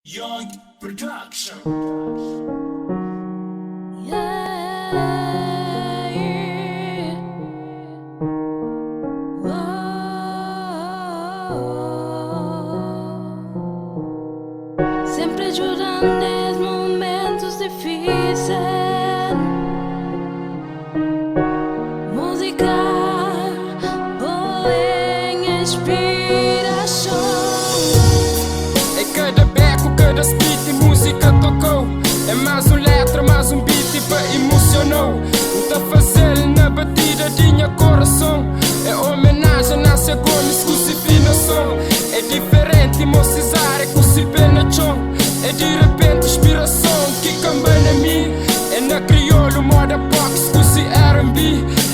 Young Production. Sempre djuda-m nes momentus difísil. Múzika, bo é nha inspirason. É kada beku, kada spit, múzika tokau. É más un letra, más un beat pa emocionau. N ta faze-l na batida di nha korason. É omenajen Násia Gomes ku si finason. É diferenti, mo Cesária ku si pé na txon. É di repenti inspirason ki kanba na mi. É na kriolu, moda box ku si R&B.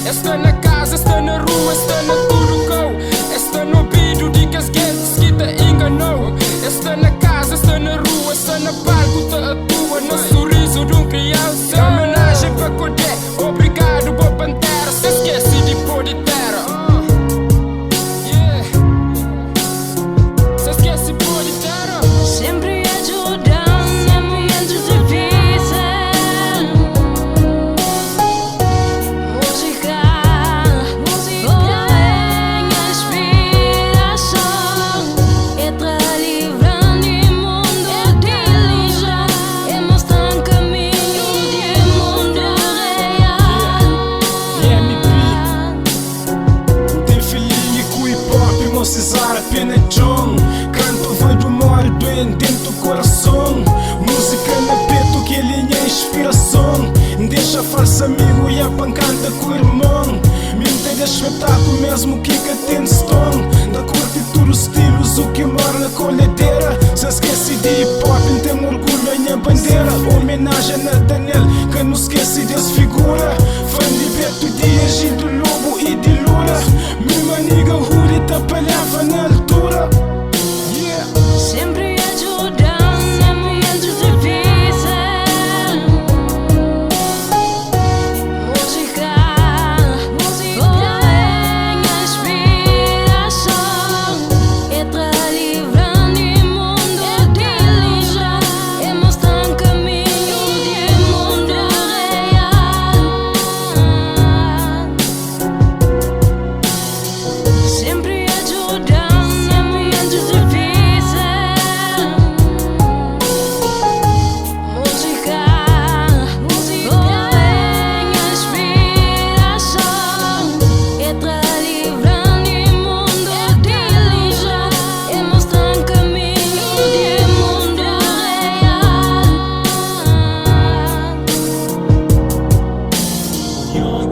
Es sta na kaza, es sta na rua, es sta na tudu kau. Es sta na obidu di kes gentis ki ta enganau. Es sta na kaza, es sta na rua, es sta na palku ta atua na surizu di un kriansa. É omenajen pa Kodé, obrigadu bo pantera, sen skese di pó di tera. Yeah. Sen skese pó di tera. Sempre djuda-m na momentus difísil. Múzika, bo é nha inspirason. É tra livra-m di mundu di iluzon. É mostra-m kaminhu di mundu real. MB. Tem feeling com hip hop, mo Cesária, pena John. Canto vai do mori, doente dentro do coração. Música na peito, que ele é minha inspiração. Deixa falso amigo e a pancanta com o irmão. Mente de espetáculo mesmo que tem stone. Da curte todos os estilos, o que mora na colhedeira. Sem esquece de hip hop, tem orgulho a minha bandeira. Homenagem a Daniel, que não esquece dessa figura. Fã de Beto Dias e do Lobo e de Lura. Mi maniga Huri tá palhafa na altura. Yeah. Sempre djuda-m na momentus difísil. Múzika, bo é nha inspirason. É tra livra-m di mundu di iluzon. É mostra-m kaminhu di mundu real. Sempre djuda-m na momentus difísil. Múzika, bo é nha inspirason. É tra livra-m di mundu di iluzon. É mostra-m kaminhu di mundu real. Young.